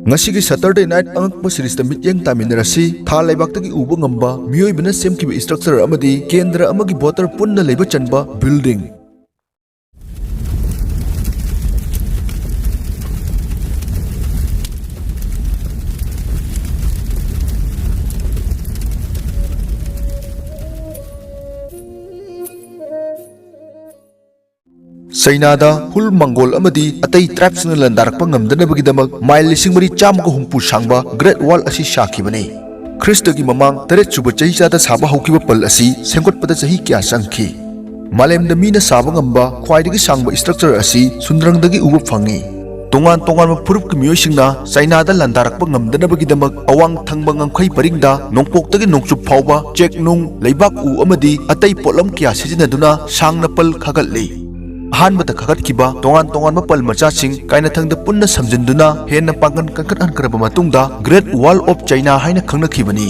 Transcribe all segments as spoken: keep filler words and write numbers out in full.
ꯉꯁꯤꯒꯤ Saturday Night ꯑꯉꯛꯄ series ꯇ ꯃꯤꯠꯌꯦꯡ ꯇꯥꯃꯤꯟꯅꯔꯁꯤ꯫ ꯊꯥ ꯂꯩꯕꯥꯛꯇꯒꯤ ꯎꯕ ꯉꯝꯕ ꯃꯤꯑꯣꯏꯕꯅ ꯁꯦꯝꯈꯤꯕ structure ꯑꯃꯗꯤ ꯀꯦꯟꯗ꯭ꯔ ꯑꯃꯒꯤ voter ꯄꯨꯟꯅ ꯂꯩꯕ ꯆꯟꯕ building꯫ ꯆꯩꯅꯥꯗ ꯍꯨꯜ ꯃꯪꯒꯣꯜ ꯑꯃꯗꯤ ꯑꯇꯩ tribe ꯁꯤꯡꯅ ꯂꯥꯟꯗꯥꯔꯛꯄ ꯉꯝꯗꯅꯕꯒꯤꯗꯃꯛ ꯃꯥꯏꯜ ꯂꯤꯁꯤꯡ ꯃꯔꯤ ꯆꯥꯝꯃꯒ ꯍꯨꯝꯐꯨ ꯁꯥꯡꯕ Great Wall ꯑꯁꯤ ꯁꯥꯈꯤꯕꯅꯤ꯫ ꯈ꯭ꯔꯤꯁꯇꯒꯤ ꯃꯃꯥꯡ ꯇꯔꯦꯠ ꯁꯨꯕ ꯆꯍꯤꯆꯥꯗ ꯁꯥꯕ ꯍꯧꯈꯤꯕ ꯄꯜ ꯑꯁꯤ ꯁꯦꯝꯒꯠꯄꯗ ꯆꯍꯤ ꯀꯌꯥ ꯆꯪꯈꯤ? ꯃꯥꯂꯦꯝꯗ ꯃꯤꯅ ꯁꯥꯕ ꯉꯝꯕ ꯈ꯭ꯋꯥꯏꯗꯒꯤ ꯁꯥꯡꯕ structure ꯑꯁꯤ ꯁꯨꯟꯗ꯭ꯔꯪꯗꯒꯤ ꯎꯕ ꯐꯪꯏ꯫ ꯇꯣꯉꯥꯟ ꯇꯣꯉꯥꯟꯕ ꯐꯨꯔꯨꯞꯀꯤ ꯃꯤꯑꯣꯏꯁꯤꯡꯅ ꯆꯥꯏꯅꯥꯗ ꯂꯥꯟꯗꯥꯔꯛꯄ ꯉꯝꯗꯅꯕꯒꯤꯗꯃꯛ ꯑꯋꯥꯡ ꯊꯪꯕ ꯉꯝꯈꯩ ꯄꯔꯤꯡꯗ ꯅꯣꯡꯄꯣꯛꯇꯒꯤ ꯅꯣꯡꯆꯨꯞ ꯐꯥꯎꯕ ꯆꯦꯛ ꯅꯨꯡ, ꯂꯩꯕꯥꯛ ꯎ ꯑꯃꯗꯤ ꯑꯇꯩ ꯄꯣꯠꯂꯝ ꯀꯌꯥ ꯁꯤꯖꯤꯟꯅꯗꯨꯅ ꯁꯥꯡꯅ ꯄꯜ ꯈꯥꯒꯠꯂꯤ꯫ ꯑꯍꯥꯟꯕꯗ ꯈꯥꯒꯠꯈꯤꯕ ꯇꯣꯉꯥꯟ ꯇꯣꯉꯥꯟꯕ ꯄꯜ ꯃꯆꯥꯁꯤꯡ ꯀꯥꯏꯅꯊꯪꯗ ꯄꯨꯟꯅ ꯁꯝꯖꯤꯟꯗꯨꯅ ꯍꯦꯟꯅ ꯄꯥꯡꯒꯜ ꯀꯟꯈꯠꯍꯟꯈ꯭ꯔꯕ ꯃꯇꯨꯡꯗ Great Wall of China ꯍꯥꯏꯅ ꯈꯪꯅꯈꯤꯕꯅꯤ꯫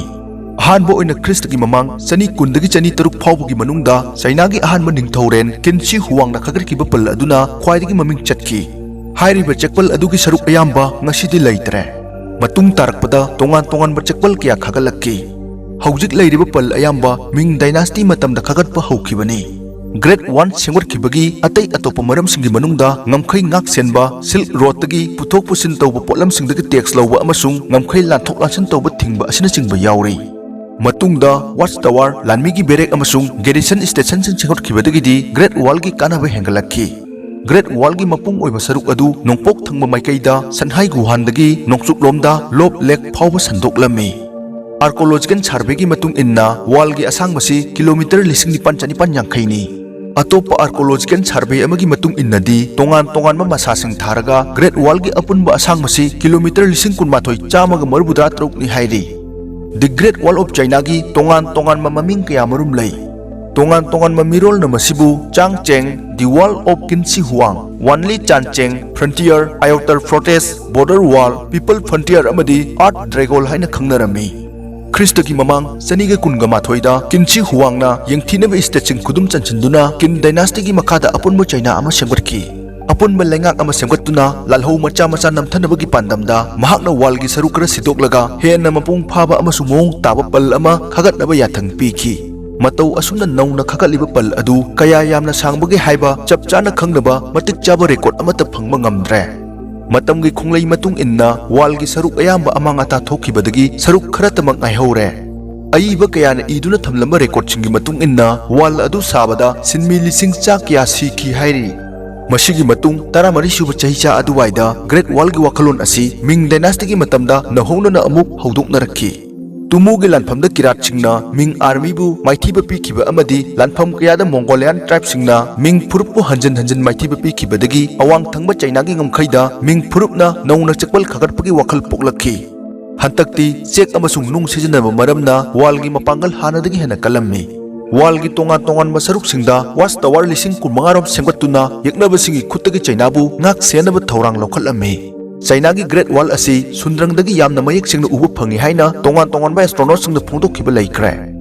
ꯑꯍꯥꯟꯕ ꯑꯣꯏꯅ ꯈ꯭ꯔꯤꯁꯇꯒꯤ ꯃꯃꯥꯡ ꯆꯅꯤ ꯀꯨꯟꯗꯒꯤ ꯆꯅꯤ ꯇꯔꯨꯛ ꯐꯥꯎꯕꯒꯤ ꯃꯅꯨꯡꯗ ꯆꯥꯏꯅꯥꯒꯤ ꯑꯍꯥꯟꯕ ꯅꯤꯡꯊꯧꯔꯦꯟ ꯀꯤꯟ ꯁꯤ ꯍꯨꯋꯥꯡꯅ ꯈꯥꯒꯠꯈꯤꯕ ꯄꯜ ꯑꯗꯨꯅ ꯈ꯭ꯋꯥꯏꯗꯒꯤ ꯃꯃꯤꯡ ꯆꯠꯈꯤ꯫ ꯍꯥꯏꯔꯤꯕ ꯆꯦꯛꯄꯜ ꯑꯗꯨꯒꯤ ꯁꯔꯨꯛ ꯑꯌꯥꯝꯕ ꯉꯁꯤꯗꯤ ꯂꯩꯇ꯭ꯔꯦ꯫ ꯃꯇꯨꯡ ꯇꯥꯔꯛꯄꯗ ꯇꯣꯉꯥꯟ ꯇꯣꯉꯥꯟꯕ ꯆꯦꯛꯄꯜ ꯀꯌꯥ ꯈꯥꯒꯠꯂꯛꯈꯤ꯫ ꯍꯧꯖꯤꯛ ꯂꯩꯔꯤꯕ ꯄꯜ ꯑꯌꯥꯝꯕ ꯃꯤꯡ dynasty ꯃꯇꯝꯗ ꯈꯥꯒꯠꯄ ꯍꯧꯈꯤꯕꯅꯤ꯫ Great Wall ꯁꯦꯝꯒꯠꯈꯤꯕꯒꯤ ꯑꯇꯩ ꯑꯇꯣꯞꯄ ꯃꯔꯝꯁꯤꯡꯒꯤ ꯃꯅꯨꯡꯗ ꯉꯝꯈꯩ ꯉꯥꯛ ꯁꯦꯟꯕ, Silk Road ꯇꯒꯤ ꯄꯨꯊꯣꯛ ꯄꯨꯁꯤꯟ ꯇꯧꯕ ꯄꯣꯠꯂꯝꯁꯤꯡꯗꯒꯤ tax ꯂꯧꯕ ꯑꯃꯁꯨꯡ ꯉꯝꯈꯩ ꯂꯥꯟꯊꯣꯛ ꯂꯥꯟꯁꯤꯟ ꯇꯧꯕ ꯊꯤꯡꯕ ꯑꯁꯤꯅꯆꯤꯡꯕ ꯌꯥꯎꯔꯤ꯫ ꯃꯇꯨꯡꯗ Watch Tower, ꯂꯥꯟꯃꯤꯒꯤ ꯕꯦꯔꯦꯛ ꯑꯃꯁꯨꯡ garrison station ꯁꯤꯡ ꯁꯦꯝꯒꯠꯈꯤꯕꯗꯒꯤꯗꯤ Great Wall ꯒꯤ ꯀꯥꯟꯅꯕ ꯍꯦꯟꯒꯠꯂꯛꯈꯤ꯫ Great Wall ꯒꯤ ꯃꯄꯨꯡ ꯑꯣꯏꯕ ꯁꯔꯨꯛ ꯑꯗꯨ ꯅꯣꯡꯄꯣꯛ ꯊꯪꯕ ꯃꯥꯏꯀꯩꯗ ꯁꯟꯍꯥꯏ ꯒꯨꯍꯥꯟꯗꯒꯤ ꯅꯣꯡꯆꯨꯞꯂꯣꯝꯗ ꯂꯣꯞ ꯂꯦꯛ ꯐꯥꯎꯕ ꯁꯟꯗꯣꯛꯂꯝꯃꯤ꯫ Archaeological survey ꯒꯤ ꯃꯇꯨꯡ ꯏꯟꯅ, wall ꯒꯤ ꯑꯁꯥꯡꯕꯁꯤ kilometre ꯂꯤꯁꯤꯡ ꯅꯤꯄꯥꯟ ꯆꯅꯤꯄꯥꯟ ꯌꯥꯡꯈꯩꯅꯤ꯫ ꯑꯇꯣꯞꯄ archaeological survey ꯑꯃꯒꯤ ꯃꯇꯨꯡ ꯏꯟꯅꯗꯤ, ꯇꯣꯉꯥꯟ ꯇꯣꯉꯥꯟꯕ ꯃꯁꯥꯁꯤꯡ ꯊꯥꯔꯒ Great Wall ꯒꯤ ꯑꯄꯨꯟꯕ ꯑꯁꯥꯡꯕꯁꯤ kilometre ꯂꯤꯁꯤꯡ ꯀꯨꯟꯃꯥꯊꯣꯏ ꯆꯥꯝꯃꯒ ꯃꯔꯤꯐꯨꯇꯔꯥ ꯇꯔꯨꯛꯅꯤ ꯍꯥꯏꯔꯤ꯫ The Great Wall of China ꯒꯤ ꯇꯣꯉꯥꯟ ꯇꯣꯉꯥꯟꯕ ꯃꯃꯤꯡ ꯀꯌꯥꯃꯔꯨꯝ ꯂꯩ꯫ ꯇꯣꯉꯥꯟ ꯇꯣꯉꯥꯟꯕ ꯃꯤꯔꯣꯜꯅ ꯃꯁꯤꯕꯨ ꯆꯥꯡ ꯆꯦꯡ, The Wall of Qin Shi Huang, Wanli Chan Cheng, Frontier, Outer Fortress, Border Wall, People Frontier ꯑꯃꯗꯤ Earth Dragon ꯍꯥꯏꯅ ꯈꯪꯅꯔꯝꯃꯤ꯫ ꯈ꯭ꯔꯤꯁꯇꯒꯤ ꯃꯃꯥꯡ ꯆꯅꯤꯒ ꯀꯨꯟꯒ ꯃꯥꯊꯣꯏꯗ ꯀꯤꯟ ꯁꯤ ꯍꯨꯋꯥꯡꯅ ꯌꯦꯡꯊꯤꯅꯕ state ꯁꯤꯡ ꯈꯨꯗꯨꯝ ꯆꯟꯁꯤꯟꯗꯨꯅ Qin dynasty ꯒꯤ ꯃꯈꯥꯗ ꯑꯄꯨꯟꯕ ꯆꯥꯏꯅꯥ ꯑꯃ ꯁꯦꯝꯒꯠꯈꯤ꯫ ꯑꯄꯨꯟꯕ ꯂꯩꯉꯥꯛ ꯑꯃ ꯁꯦꯝꯒꯠꯇꯨꯅ ꯂꯥꯜꯍꯧ ꯃꯆꯥ ꯃꯆꯥ ꯅꯝꯊꯅꯕꯒꯤ ꯄꯥꯟꯗꯝꯗ ꯃꯍꯥꯛꯅ ꯋꯥꯜꯒꯤ ꯁꯔꯨꯛ ꯈꯔ ꯁꯤꯗꯣꯛꯂꯒ ꯍꯦꯟꯅ ꯃꯄꯨꯡ ꯐꯥꯕ ꯑꯃꯁꯨꯡ ꯃꯑꯣꯡ ꯇꯥꯕ ꯄꯜ ꯑꯃ ꯈꯥꯒꯠꯅꯕ ꯌꯥꯊꯪ ꯄꯤꯈꯤ꯫ ꯃꯇꯧ ꯑꯁꯨꯝꯅ ꯅꯧꯅ ꯈꯥꯒꯠꯂꯤꯕ ꯄꯜ ꯑꯗꯨ ꯀꯌꯥ ꯌꯥꯝꯅ ꯁꯥꯡꯕꯒꯦ ꯍꯥꯏꯕ ꯆꯞ ꯆꯥꯅ ꯈꯪꯅꯕ ꯃꯇꯤꯛ ꯆꯥꯕ ꯔꯦꯀꯣꯔꯗ ꯑꯃꯠꯇ ꯐꯪꯕ ꯉꯝꯗ꯭ꯔꯦ꯫ ꯃꯇꯝꯒꯤ ꯈꯣꯡꯂꯩ ꯃꯇꯨꯡ ꯏꯟꯅ ꯋꯥꯜꯒꯤ ꯁꯔꯨꯛ ꯑꯌꯥꯝꯕ ꯑꯃꯥꯡ ꯑꯇꯥ ꯊꯣꯛꯈꯤꯕꯗꯒꯤ ꯁꯔꯨꯛ ꯈꯔꯇꯃꯛ ꯉꯥꯏꯍꯧꯔꯦ꯫ ꯑꯏꯕ ꯀꯌꯥꯅ ꯏꯗꯨꯅ ꯊꯝꯂꯝꯕ ꯔꯦꯀꯣꯔꯗꯁꯤꯡꯒꯤ ꯃꯇꯨꯡ ꯏꯟꯅ ꯋꯥꯜ ꯑꯗꯨ ꯁꯥꯕꯗ ꯁꯤꯟꯃꯤ ꯂꯤꯁꯤꯡ ꯆꯥ ꯀꯌꯥ ꯁꯤꯈꯤ ꯍꯥꯏꯔꯤ꯫ ꯃꯁꯤꯒꯤ ꯃꯇꯨꯡ ꯇꯔꯥꯃꯔꯤ ꯁꯨꯕ ꯆꯍꯤꯆꯥ ꯑꯗꯨꯋꯥꯏꯗ ꯒ꯭ꯔꯦꯠ ꯋꯥꯜꯒꯤ ꯋꯥꯈꯜꯂꯣꯟ ꯑꯁꯤ ꯃꯤꯡ ꯗꯥꯏꯅꯥꯁꯇꯤꯒꯤ ꯃꯇꯝꯗ ꯅꯧꯍꯧꯅꯅ ꯑꯃꯨꯛ ꯍꯧꯗꯣꯛꯅꯔꯛꯈꯤ꯫ ꯇꯨꯃꯨꯒꯤ ꯂꯥꯟꯐꯝꯗ ꯀꯤꯔꯥꯠꯁꯤꯡꯅ ꯃꯤꯡ ꯑꯥꯔꯃꯤꯕꯨ ꯃꯥꯏꯊꯤꯕ ꯄꯤꯈꯤꯕ ꯑꯃꯗꯤ ꯂꯥꯟꯐꯝ ꯀꯌꯥꯗ ꯃꯣꯡꯒꯣꯂꯤꯌꯥꯟ ꯇ꯭ꯔꯥꯏꯕꯁꯤꯡꯅ ꯃꯤꯡ ꯐꯨꯔꯨꯞꯄꯨ ꯍꯟꯖꯤꯟ ꯍꯟꯖꯤꯟ ꯃꯥꯏꯊꯤꯕ ꯄꯤꯈꯤꯕꯗꯒꯤ ꯑꯋꯥꯡ ꯊꯪꯕ ꯆꯩꯅꯥꯒꯤ ꯉꯝꯈꯩꯗ ꯃꯤꯡ ꯐꯨꯔꯨꯞꯅ ꯅꯧꯅ ꯆꯦꯛꯄꯜ ꯈꯥꯒꯠꯄꯒꯤ ꯋꯥꯈꯜ ꯄꯣꯛꯂꯛꯈꯤ꯫ ꯍꯟꯗꯛꯇꯤ ꯆꯦꯛ ꯑꯃꯁꯨꯡ ꯅꯨꯡ ꯁꯤꯖꯤꯟꯅꯕ ꯃꯔꯝꯅ ꯋꯥꯜꯒꯤ ꯃꯄꯥꯡꯒꯜ ꯍꯥꯟꯅꯗꯒꯤ ꯍꯦꯟꯅ ꯀꯜꯂꯝꯃꯤ꯫ ꯋꯥꯜꯒꯤ ꯇꯣꯉꯥꯟ ꯇꯣꯉꯥꯟꯕ ꯁꯔꯨꯛꯁꯤꯡꯗ ꯋꯥꯆ ꯇꯋꯥꯔ ꯂꯤꯁꯤꯡ ꯀꯨꯟꯃꯉꯥ ꯔꯣꯝ ꯁꯦꯝꯒꯠꯇꯨꯅ ꯌꯦꯛꯅꯕꯁꯤꯡꯒꯤ ꯈꯨꯠꯇꯒꯤ ꯆꯩꯅꯥꯕꯨ ꯉꯥꯛ ꯁꯦꯟꯅꯕ ꯊꯧꯔꯥꯡ ꯂꯧꯈꯠꯂꯝꯃꯤ꯫ ꯆꯩꯅꯥꯒꯤ ꯒ꯭ꯔꯦꯠ ꯋꯥꯜ ꯑꯁꯤ ꯁꯨꯟꯗ꯭ꯔꯪꯗꯒꯤ ꯌꯥꯝꯅ ꯃꯌꯦꯛ ꯁꯦꯡꯅ ꯎꯕ ꯐꯪꯏ ꯍꯥꯏꯅ ꯇꯣꯉꯥꯟ ꯇꯣꯉꯥꯟꯕ ꯑꯦꯁꯇ꯭ꯔꯣꯅꯣꯠꯁꯤꯡꯅ ꯐꯣꯡꯗꯣꯛꯈꯤꯕ ꯂꯩꯈ꯭ꯔꯦ꯫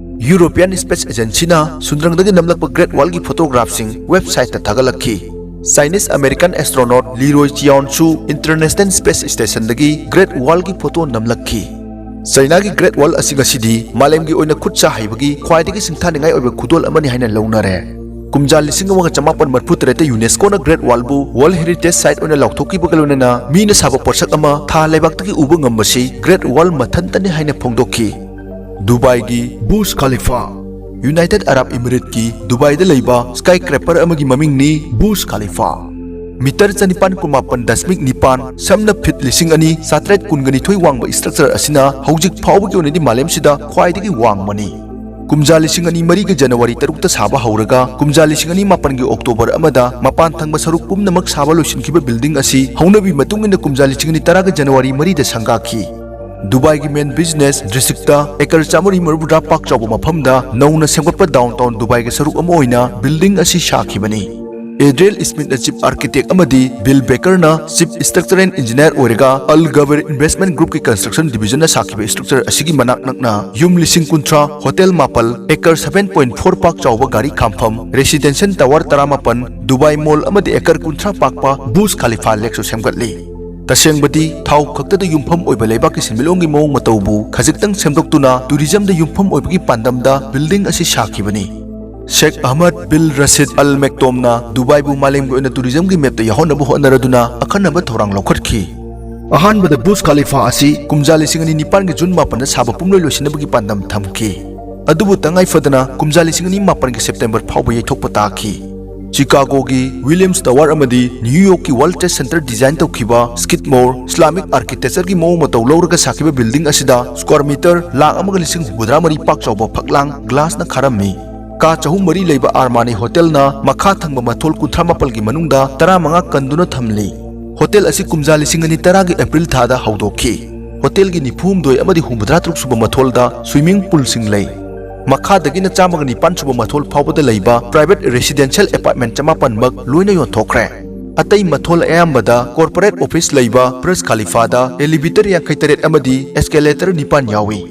ꯌꯨꯔꯣꯄꯤꯌꯟ ꯁ꯭ꯄꯦꯁ ꯑꯦꯖꯦꯟꯁꯤꯅ ꯁꯨꯟꯗ꯭ꯔꯪꯗꯒꯤ ꯅꯝꯂꯛꯄ ꯒ꯭ꯔꯦꯠ ꯋꯥꯜꯒꯤ ꯐꯣꯇꯣꯒ꯭ꯔꯥꯐꯁꯤꯡ ꯋꯦꯕꯁꯥꯏꯠꯇ ꯊꯥꯒꯠꯂꯛꯈꯤ꯫ ꯆꯥꯏꯅꯤꯁ ꯑꯃꯦꯔꯤꯀꯟ ꯑꯦꯁꯇ꯭ꯔꯣꯅꯣꯠ ꯂꯤꯔꯣꯏ ꯆꯤꯌꯥꯎꯟꯁꯨ ꯏꯟꯇꯔꯅꯦꯁꯅꯦꯜ ꯁ꯭ꯄꯦꯁ ꯁ꯭ꯇꯦꯁꯟꯗꯒꯤ ꯒ꯭ꯔꯦꯠ ꯋꯥꯜꯒꯤ ꯐꯣꯇꯣ ꯅꯝꯂꯛꯈꯤ꯫ ꯆꯩꯅꯥꯒꯤ ꯒ꯭ꯔꯦꯠ ꯋꯥꯜ ꯑꯁꯤ ꯉꯁꯤꯗꯤ ꯃꯥꯂꯦꯝꯒꯤ ꯑꯣꯏꯅ ꯈꯨꯠ ꯁꯥ ꯍꯩꯕꯒꯤ ꯈ꯭ꯋꯥꯏꯗꯒꯤ ꯁꯤꯡꯊꯥꯅꯤꯡꯉꯥꯏ ꯑꯣꯏꯕ ꯈꯨꯗꯣꯜ ꯑꯃꯅꯤ ꯍꯥꯏꯅ ꯂꯧꯅꯔꯦ꯫ ꯀꯨꯝꯖꯥ ꯂꯤꯁꯤꯡ ꯑꯃꯒ ꯆꯃꯥꯄꯟ ꯃꯔꯤꯐꯨ ꯇꯔꯦꯠꯇ ꯌꯨꯅꯦꯁꯀꯣꯅ ꯒ꯭ꯔꯦꯠ ꯋꯥꯜꯕꯨ ꯋꯥꯔꯜꯗ ꯍꯦꯔꯤꯇꯦꯖ ꯁꯥꯏꯠ ꯑꯣꯏꯅ ꯂꯥꯎꯊꯣꯛꯈꯤꯕꯒ ꯂꯣꯏꯅꯅ ꯃꯤꯅ ꯁꯥꯕ ꯄꯣꯠꯁꯛ ꯑꯃ ꯊꯥ ꯂꯩꯕꯥꯛꯇꯒꯤ ꯎꯕ ꯉꯝꯕꯁꯤ ꯒ꯭ꯔꯦꯠ ꯋꯥꯜ ꯃꯊꯟꯇꯅꯤ ꯍꯥꯏꯅ ꯐꯣꯡꯗꯣꯛꯈꯤ꯫ ꯗꯨꯕꯥꯏꯒꯤ ꯕꯨꯔꯖ ꯈꯥꯂꯤꯐꯥ꯫ ꯌꯨꯅꯥꯏꯇꯦꯗ ꯑꯔꯥꯕ ꯏꯃꯤꯔꯦꯠꯀꯤ ꯗꯨꯕꯥꯏꯗ ꯂꯩꯕ ꯁ꯭ꯀꯥꯏ ꯀ꯭ꯔꯦꯄꯔ ꯑꯃꯒꯤ ꯃꯃꯤꯡꯅꯤ ꯕꯨꯔꯖ ꯈꯥꯂꯤꯐꯥ꯫ ꯃꯤꯇꯔ ꯆꯅꯤꯄꯥꯟ ꯀꯨꯟꯃꯥꯄꯟ ꯗꯁꯃꯤꯛ ꯅꯤꯄꯥꯟ, ꯁꯝꯅ ꯐꯤꯠ ꯂꯤꯁꯤꯡ ꯑꯅꯤ ꯆꯥꯇ꯭ꯔꯦꯠ ꯀꯨꯟꯒ ꯅꯤꯊꯣꯏ ꯋꯥꯡꯕ ꯏꯁꯇ꯭ꯔꯛꯆꯔ ꯑꯁꯤꯅ ꯍꯧꯖꯤꯛ ꯐꯥꯎꯕꯒꯤ ꯑꯣꯏꯅꯗꯤ ꯃꯥꯂꯦꯝꯁꯤꯗ ꯈ꯭ꯋꯥꯏꯗꯒꯤ ꯋꯥꯡꯕꯅꯤ꯫ ꯀꯨꯝꯖꯥ ꯂꯤꯁꯤꯡ ꯑꯅꯤ ꯃꯔꯤꯒꯤ ꯖꯅꯋꯥꯔꯤ ꯇꯔꯨꯛꯇ ꯁꯥꯕ ꯍꯧꯔꯒ ꯀꯨꯝꯖꯥ ꯂꯤꯁꯤꯡ ꯑꯅꯤ ꯃꯥꯄꯟꯒꯤ ꯑꯣꯛꯇꯣꯕꯔ ꯑꯃꯗ ꯃꯄꯥꯟ ꯊꯪꯕ ꯁꯔꯨꯛ ꯄꯨꯝꯅꯃꯛ ꯁꯥꯕ ꯂꯣꯏꯁꯤꯟꯈꯤꯕ ꯕꯤꯜꯗꯤꯡ ꯑꯁꯤ ꯍꯧꯅꯕꯤ ꯃꯇꯨꯡ ꯏꯟꯅ ꯀꯨꯝꯖꯥ ꯂꯤꯁꯤꯡ ꯑꯅꯤ ꯇꯔꯥꯒ ꯖꯅꯋꯥꯔꯤ ꯃꯔꯤꯗ ꯁꯪꯒꯥꯈꯤ꯫ ꯗꯨꯕꯥꯏꯒꯤ ꯃꯦꯟ ꯕꯤꯖꯤꯅꯦꯁ ꯗꯤꯁꯇ꯭ꯔꯤꯛꯇ ꯑꯦꯀꯔ ꯆꯥꯃꯔꯤ ꯃꯔꯤꯐꯨꯇꯔꯥ ꯄꯥꯛ ꯆꯥꯎꯕ ꯃꯐꯝꯗ ꯅꯧꯅ ꯁꯦꯝꯒꯠꯄ ꯗꯥꯎꯟꯇꯥꯎꯟ ꯗꯨꯕꯥꯏꯒꯤ ꯁꯔꯨꯛ ꯑꯃ ꯑꯣꯏꯅ ꯕꯤꯜꯗꯤꯡ ꯑꯁꯤ ꯁꯥꯈꯤꯕꯅꯤ꯫ ꯑꯦꯗ꯭ꯔꯤꯌꯦꯜ ꯁ꯭ꯃꯤꯊꯅ ꯆꯤꯐ ꯑꯥꯔꯀꯤꯇꯦꯛ ꯑꯃꯗꯤ ꯕꯤꯜ ꯕꯦꯀꯔꯅ ꯆꯤꯐ ꯁ꯭ꯇ꯭ꯔꯛꯆꯔꯦꯜ ꯏꯟꯖꯤꯅꯤꯌꯥꯔ ꯑꯣꯏꯔꯒ ꯑꯜ ꯒꯕꯔ ꯏꯟꯚꯦꯁ꯭ꯠꯃꯦꯟꯠ ꯒ꯭ꯔꯨꯞꯀꯤ ꯀꯟꯁꯇ꯭ꯔꯛꯁꯟ ꯗꯤꯕꯤꯖꯟꯅ ꯁꯥꯈꯤꯕ ꯁ꯭ꯇ꯭ꯔꯛꯆꯔ ꯑꯁꯤꯒꯤ ꯃꯅꯥꯛ ꯅꯛꯅ ꯌꯨꯝ ꯂꯤꯁꯤꯡ ꯀꯨꯟꯊ꯭ꯔꯥ, ꯍꯣꯇꯦꯜ ꯃꯥꯄꯜ, ꯑꯦꯀꯔ seven point four ꯄꯥꯛ ꯆꯥꯎꯕ ꯒꯥꯔꯤ ꯈꯥꯝꯐꯝ, ꯔꯦꯁꯤꯗꯦꯟꯁꯤꯌꯦꯜ ꯇꯋꯥꯔ ꯇꯔꯥꯃꯥꯄꯟ, ꯗꯨꯕꯥꯏ ꯃꯣꯜ ꯑꯃꯗꯤ ꯑꯦꯀꯔ ꯀꯨꯟꯊ꯭ꯔꯥ ꯄꯥꯛꯄ ꯕꯨꯔꯖ ꯈꯥꯂꯤꯐꯥ ꯂꯦꯛꯁꯨ ꯁꯦꯝꯒꯠꯂꯤ꯫ ꯇꯁꯦꯡꯕꯗꯤ ꯊꯥꯎ ꯈꯛꯇꯗ ꯌꯨꯝꯐꯝ ꯑꯣꯏꯕ ꯂꯩꯕꯥꯛꯀꯤ ꯁꯦꯟꯃꯤꯠꯂꯣꯟꯒꯤ ꯃꯑꯣꯡ ꯃꯇꯧꯕꯨ ꯈꯖꯤꯛꯇꯪ ꯁꯦꯝꯗꯣꯛꯇꯨꯅ ꯇꯨꯔꯤꯖꯝꯗ ꯌꯨꯝꯐꯝ ꯑꯣꯏꯕꯒꯤ ꯄꯥꯟꯗꯝꯗ ꯕꯤꯜꯗꯤꯡ ꯑꯁꯤ ꯁꯥꯈꯤꯕꯅꯤ꯫ ꯁꯦꯈ ꯑꯍꯃꯗ ꯕꯤꯜ ꯔꯁꯤꯗ ꯑꯜ ꯃꯦꯛꯇꯣꯝꯅ ꯗꯨꯕꯥꯏꯕꯨ ꯃꯥꯂꯦꯝꯒꯤ ꯑꯣꯏꯅ ꯇꯨꯔꯤꯖꯝꯒꯤ ꯃꯦꯞꯇ ꯌꯥꯎꯍꯟꯅꯕ ꯍꯣꯠꯅꯔꯗꯨꯅ ꯑꯈꯟꯅꯕ ꯊꯧꯔꯥꯡ ꯂꯧꯈꯠꯈꯤ꯫ ꯑꯍꯥꯟꯕꯗ ꯕꯨꯔꯖ ꯈꯥꯂꯤꯐꯥ ꯑꯁꯤ ꯀꯨꯝꯖꯥ ꯂꯤꯁꯤꯡ ꯑꯅꯤ ꯅꯤꯄꯥꯟꯒꯤ ꯖꯨꯟ ꯃꯥꯄꯟꯗ ꯁꯥꯕ ꯄꯨꯝꯂꯣꯏ ꯂꯣꯏꯁꯤꯟꯅꯕꯒꯤ ꯄꯥꯟꯗꯝ ꯊꯝꯈꯤ꯫ ꯑꯗꯨꯕꯨ ꯇꯉꯥꯏ ꯐꯗꯅ ꯀꯨꯝꯖꯥ ꯂꯤꯁꯤꯡ ꯑꯅꯤ ꯃꯥꯄꯟꯒꯤ ꯁꯦꯞꯇꯦꯝꯕꯔ ꯐꯥꯎꯕ ꯌꯩꯊꯣꯛꯄ ꯇꯥꯈꯤ꯫ ꯆꯤꯀꯥꯒꯣꯒꯤ ꯋꯤꯂꯤꯌꯝꯁ ꯇꯋꯥꯔ ꯑꯃꯗꯤ ꯅ꯭ꯌꯨ ꯌꯣꯔꯛꯀꯤ ꯋꯥꯔꯜꯗ ꯇ꯭ꯔꯦꯗ ꯁꯦꯟꯇꯔ ꯗꯤꯖꯥꯏꯟ ꯇꯧꯈꯤꯕ ꯁ꯭ꯀꯤꯗꯃꯣꯔ ꯏꯁꯂꯥꯃꯤꯛ ꯑꯥꯔꯀꯤꯇꯦꯛꯆꯔꯒꯤ ꯃꯑꯣꯡ ꯃꯇꯧ ꯂꯧꯔꯒ ꯁꯥꯈꯤꯕ ꯕꯤꯜꯗꯤꯡ ꯑꯁꯤꯗ ꯁ꯭ꯀ꯭ꯋꯥꯔ ꯃꯤꯇꯔ ꯂꯥꯈ ꯑꯃꯒ ꯂꯤꯁꯤꯡ ꯍꯨꯝꯐꯨꯇꯔꯥ ꯃꯔꯤ ꯄꯥꯛ ꯆꯥꯎꯕ ꯐꯛꯂꯥꯡ ꯒ꯭ꯂꯥꯁꯅ ꯈꯥꯔꯝꯃꯤ꯫ ꯀꯥ ꯆꯍꯨꯝ ꯃꯔꯤ ꯂꯩꯕ ꯑꯥꯔꯃꯥꯅꯤ ꯍꯣꯇꯦꯜꯅ ꯃꯈꯥ ꯊꯪꯕ ꯃꯊꯣꯜ ꯀꯨꯟꯊ꯭ꯔꯥ ꯃꯥꯄꯜꯒꯤ ꯃꯅꯨꯡꯗ ꯇꯔꯥꯃꯉꯥ ꯀꯟꯗꯨꯅ ꯊꯝꯂꯤ꯫ ꯍꯣꯇꯦꯜ ꯑꯁꯤ ꯀꯨꯝꯖꯥ ꯂꯤꯁꯤꯡ ꯑꯅꯤ ꯇꯔꯥꯒꯤ ꯑꯦꯄ꯭ꯔꯤꯜ ꯊꯥꯗ ꯍꯧꯗꯣꯛꯈꯤ꯫ ꯍꯣꯇꯦꯜꯒꯤ ꯅꯤꯐꯨ ꯍꯨꯝꯗꯣꯏ ꯑꯃꯗꯤ ꯍꯨꯝꯐꯨꯇꯔꯥ ꯇꯔꯨꯛ ꯁꯨꯕ ꯃꯊꯣꯜꯗ ꯁ꯭ꯋꯤꯃꯤꯡ ꯄꯨꯜꯁꯤꯡ ꯂꯩ꯫ ꯃꯈꯥꯗꯒꯤꯅ ꯆꯥꯝꯃꯒ ꯅꯤꯄꯥꯟ ꯁꯨꯕ ꯃꯊꯣꯜ ꯐꯥꯎꯕꯗ ꯂꯩꯕ ꯄ꯭ꯔꯥꯏꯚꯦꯠ ꯔꯦꯁꯤꯗꯦꯟꯁꯤꯌꯦꯜ ꯑꯦꯄꯥꯔꯠꯃꯦꯟꯠ ꯆꯃꯥꯄꯟꯃꯛ ꯂꯣꯏꯅ ꯌꯣꯟꯊꯣꯛꯈ꯭ꯔꯦ꯫ ꯑꯇꯩ ꯃꯊꯣꯜ ꯑꯌꯥꯝꯕꯗ ꯀꯣꯔꯄꯣꯔꯦꯠ ꯑꯣꯐꯤꯁ ꯂꯩꯕ ꯕꯨꯔꯖ ꯈꯥꯂꯤꯐꯥꯗ ꯑꯦꯂꯤꯚꯦꯇꯔ ꯌꯥꯡꯈꯩ ꯇꯔꯦꯠ ꯑꯃꯗꯤ ꯑꯦꯁꯀꯦꯂꯦꯇꯔ ꯅꯤꯄꯥꯟ ꯌꯥꯎꯏ꯫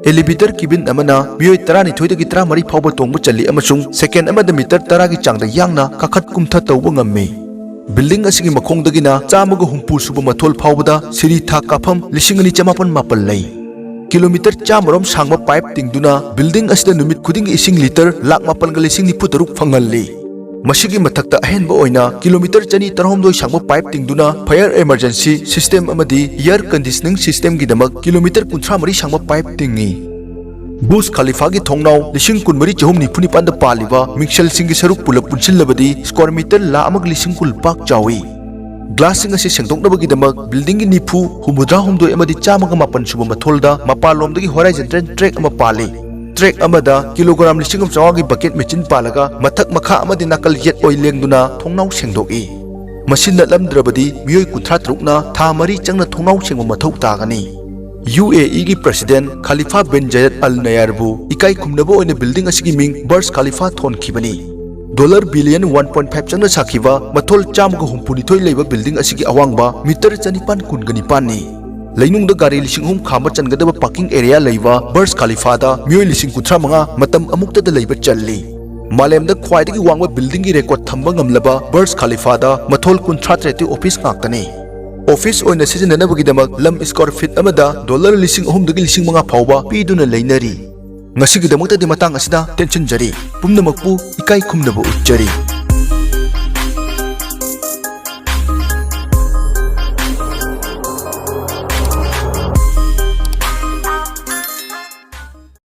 ꯑꯦꯂꯤꯚꯦꯇꯔ ꯀꯦꯕꯤꯟ ꯑꯃꯅ ꯃꯤꯑꯣꯏ ꯇꯔꯥꯅꯤꯊꯣꯏꯗꯒꯤ ꯇꯔꯥꯃꯔꯤ ꯐꯥꯎꯕ ꯇꯣꯡꯕ ꯆꯜꯂꯤ ꯑꯃꯁꯨꯡ ꯁꯦꯀꯦꯟ ꯑꯃꯗ ꯃꯤꯇꯔ ꯇꯔꯥꯒꯤ ꯆꯥꯡꯗ ꯌꯥꯡꯅ ꯀꯥꯈꯠ ꯀꯨꯝꯊ ꯇꯧꯕ ꯉꯝꯃꯤ꯫ ꯕꯤꯜꯗꯤꯡ ꯑꯁꯤꯒꯤ ꯃꯈꯣꯡꯗꯒꯤꯅ ꯆꯥꯝꯃꯒ ꯍꯨꯝꯐꯨ ꯁꯨꯕ ꯃꯊꯣꯜ ꯐꯥꯎꯕꯗ ꯁꯤꯔꯤ ꯊꯥꯛ ꯀꯥꯐꯝ ꯂꯤꯁꯤꯡ ꯑꯅꯤ ꯆꯃꯥꯄꯟ ꯃꯥꯄꯜ ꯂꯩ꯫ ꯀꯤꯂꯣꯃꯤꯇꯔ ꯆꯥꯝꯃꯔꯣꯝ ꯁꯥꯡꯕ ꯄꯥꯏꯞ ꯇꯤꯡꯗꯨꯅ ꯕꯤꯜꯗꯤꯡ ꯑꯁꯤꯗ ꯅꯨꯃꯤꯠ ꯈꯨꯗꯤꯡꯒꯤ ꯏꯁꯤꯡ ꯂꯤꯇꯔ ꯂꯥꯈ ꯃꯥꯄꯜꯒ ꯂꯤꯁꯤꯡ ꯅꯤꯐꯨ ꯇꯔꯨꯛ ꯐꯪꯍꯜꯂꯤ꯫ ꯃꯁꯤꯒꯤ ꯃꯊꯛꯇ ꯑꯍꯦꯟꯕ ꯑꯣꯏꯅ ꯀꯤꯂꯣꯃꯤꯇꯔ ꯆꯅꯤ ꯇꯔꯥꯍꯨꯝꯗꯣꯏ ꯁꯥꯡꯕ ꯄꯥꯏꯞ ꯇꯤꯡꯗꯨꯅ ꯐꯥꯌꯔ ꯏꯃꯔꯖꯦꯟꯁꯤ ꯁꯤꯁꯇꯦꯝ ꯑꯃꯗꯤ ꯏꯌꯔ ꯀꯟꯗꯤꯁꯅꯤꯡ ꯁꯤꯁꯇꯦꯝꯒꯤꯗꯃꯛ ꯀꯤꯂꯣꯃꯤꯇꯔ ꯀꯨꯟꯊ꯭ꯔꯥ ꯃꯔꯤ ꯁꯥꯡꯕ ꯄꯥꯏꯞ ꯇꯤꯡꯏ꯫ ꯕꯨꯔꯖ ꯈꯥꯂꯤꯐꯥꯒꯤ ꯊꯣꯡꯅꯥꯎ ꯂꯤꯁꯤꯡ ꯀꯨꯟꯃꯔꯤ ꯆꯍꯨꯝ ꯅꯤꯐꯨ ꯅꯤꯄꯥꯟꯗ ꯄꯥꯜꯂꯤꯕ ꯃꯤꯡꯁꯦꯜꯁꯤꯡꯒꯤ ꯁꯔꯨꯛ ꯄꯨꯂꯞ ꯄꯨꯟꯁꯤꯜꯂꯕꯗꯤ ꯁ꯭ꯀ꯭ꯋꯥꯔ ꯃꯤꯇꯔ ꯂꯥꯈ ꯑꯃꯒ ꯂꯤꯁꯤꯡ ꯀꯨꯟ ꯄꯥꯛ ꯆꯥꯎꯏ꯫ ꯒ꯭ꯂꯥꯁꯁꯤꯡ ꯑꯁꯤ ꯁꯦꯡꯗꯣꯛꯅꯕꯒꯤꯗꯃꯛ ꯕꯤꯜꯗꯤꯡꯒꯤ ꯅꯤꯐꯨ, ꯍꯨꯝꯐꯨꯇꯔꯥ ꯍꯨꯝꯗꯣꯏ ꯑꯃꯗꯤ ꯆꯥꯝꯃꯒ ꯃꯥꯄꯟ ꯁꯨꯕ ꯃꯊꯣꯜꯗ ꯃꯄꯥꯟꯂꯣꯝꯗꯒꯤ ꯍꯣꯔꯥꯏꯖꯟꯇꯦꯜ ꯇ꯭ꯔꯦꯛ ꯑꯃ ꯄꯥꯜꯂꯤ꯫ ꯇ꯭ꯔꯦꯛ ꯑꯃꯗ ꯀꯤꯂꯣꯒ꯭ꯔꯥꯝ ꯂꯤꯁꯤꯡ ꯑꯃ ꯆꯥꯝꯃꯉꯥꯒꯤ ꯕꯀꯦꯠ ꯃꯦꯆꯤꯟ ꯄꯥꯜꯂꯒ ꯃꯊꯛ ꯃꯈꯥ ꯑꯃꯗꯤ ꯅꯥꯀꯜ ꯌꯦꯠ ꯑꯣꯏ ꯂꯦꯡꯗꯨꯅ ꯊꯣꯡꯅꯥꯎ ꯁꯦꯡꯗꯣꯛꯏ꯫ ꯃꯁꯤ ꯅꯠꯂꯝꯗ꯭ꯔꯕꯗꯤ ꯃꯤꯑꯣꯏ ꯀꯨꯟꯊ꯭ꯔꯥ ꯇꯔꯨꯛꯅ ꯊꯥ ꯃꯔꯤ ꯆꯪꯅ ꯊꯣꯡꯅꯥꯎ ꯁꯦꯡꯕ ꯃꯊꯧ ꯇꯥꯒꯅꯤ꯫ ꯌꯨ ꯑꯦ ꯏꯒꯤ ꯄ꯭ꯔꯦꯁꯤꯗꯦꯟꯠ ꯈꯥꯂꯤꯐꯥ ꯕꯤꯟ ꯖꯥꯌꯦꯗ ꯑꯜ ꯅꯌꯥꯔꯕꯨ ꯏꯀꯥꯏ ꯈꯨꯝꯅꯕ ꯑꯣꯏꯅ ꯕꯤꯜꯗꯤꯡ ꯑꯁꯤꯒꯤ ꯃꯤꯡ ꯕꯔꯖ ꯈꯥꯂꯤꯐꯥ ꯊꯣꯟꯈꯤꯕꯅꯤ꯫ Dollar billion one point five ꯆꯪꯅ ꯁꯥꯈꯤꯕ ꯃꯊꯣꯜ ꯆꯥꯝꯃꯒ ꯍꯨꯝꯐꯨꯅꯤꯊꯣꯏ ꯂꯩꯕ building ꯑꯁꯤꯒꯤ ꯑꯋꯥꯡꯕ meter ꯆꯅꯤꯄꯥꯟ ꯀꯨꯟꯒ ꯅꯤꯄꯥꯟꯅꯤ꯫ ꯂꯩꯅꯨꯡꯗ ꯒꯥꯔꯤ ꯂꯤꯁꯤꯡ ꯑꯍꯨꯝ ꯈꯥꯝꯕ ꯆꯟꯒꯗꯕ parking area ꯂꯩꯕ Burj Khalifaꯗ ꯃꯤꯑꯣꯏ ꯂꯤꯁꯤꯡ ꯀꯨꯟꯊ꯭ꯔꯥ ꯃꯉꯥ ꯃꯇꯝ ꯑꯃꯨꯛꯇꯗ ꯂꯩꯕ ꯆꯜꯂꯤ꯫ ꯃꯥꯂꯦꯝꯗ ꯈ꯭ꯋꯥꯏꯗꯒꯤ ꯋꯥꯡꯕ buildingꯒꯤ record ꯊꯝꯕ ꯉꯝꯂꯕ Burj Khalifaꯗ ꯃꯊꯣꯜ ꯀꯨꯟꯊ꯭ꯔꯥ ꯇꯔꯦꯠꯇꯤ office ꯉꯥꯛꯇꯅꯤ꯫ Office ꯑꯣꯏꯅ ꯁꯤꯖꯤꯟꯅꯅꯕꯒꯤꯗꯃꯛ ꯂꯝ square feet ꯑꯃꯗ dollar ꯂꯤꯁꯤꯡ ꯑꯍꯨꯝꯗꯒꯤ ꯂꯤꯁꯤꯡ ꯃꯉꯥ ꯐꯥꯎꯕ ꯄꯤꯗꯨꯅ ꯂꯩꯅꯔꯤ꯫ ꯉꯁꯤꯒꯤꯗꯃꯛꯇꯗꯤ ꯃꯇꯥꯡ ꯑꯁꯤꯗ ꯇꯦꯟꯁꯤꯟꯖꯔꯤ꯫ ꯄꯨꯝꯅꯃꯛꯄꯨ ꯏꯀꯥꯏ ꯈꯨꯝꯅꯕ ꯎꯠꯆꯔꯤ꯫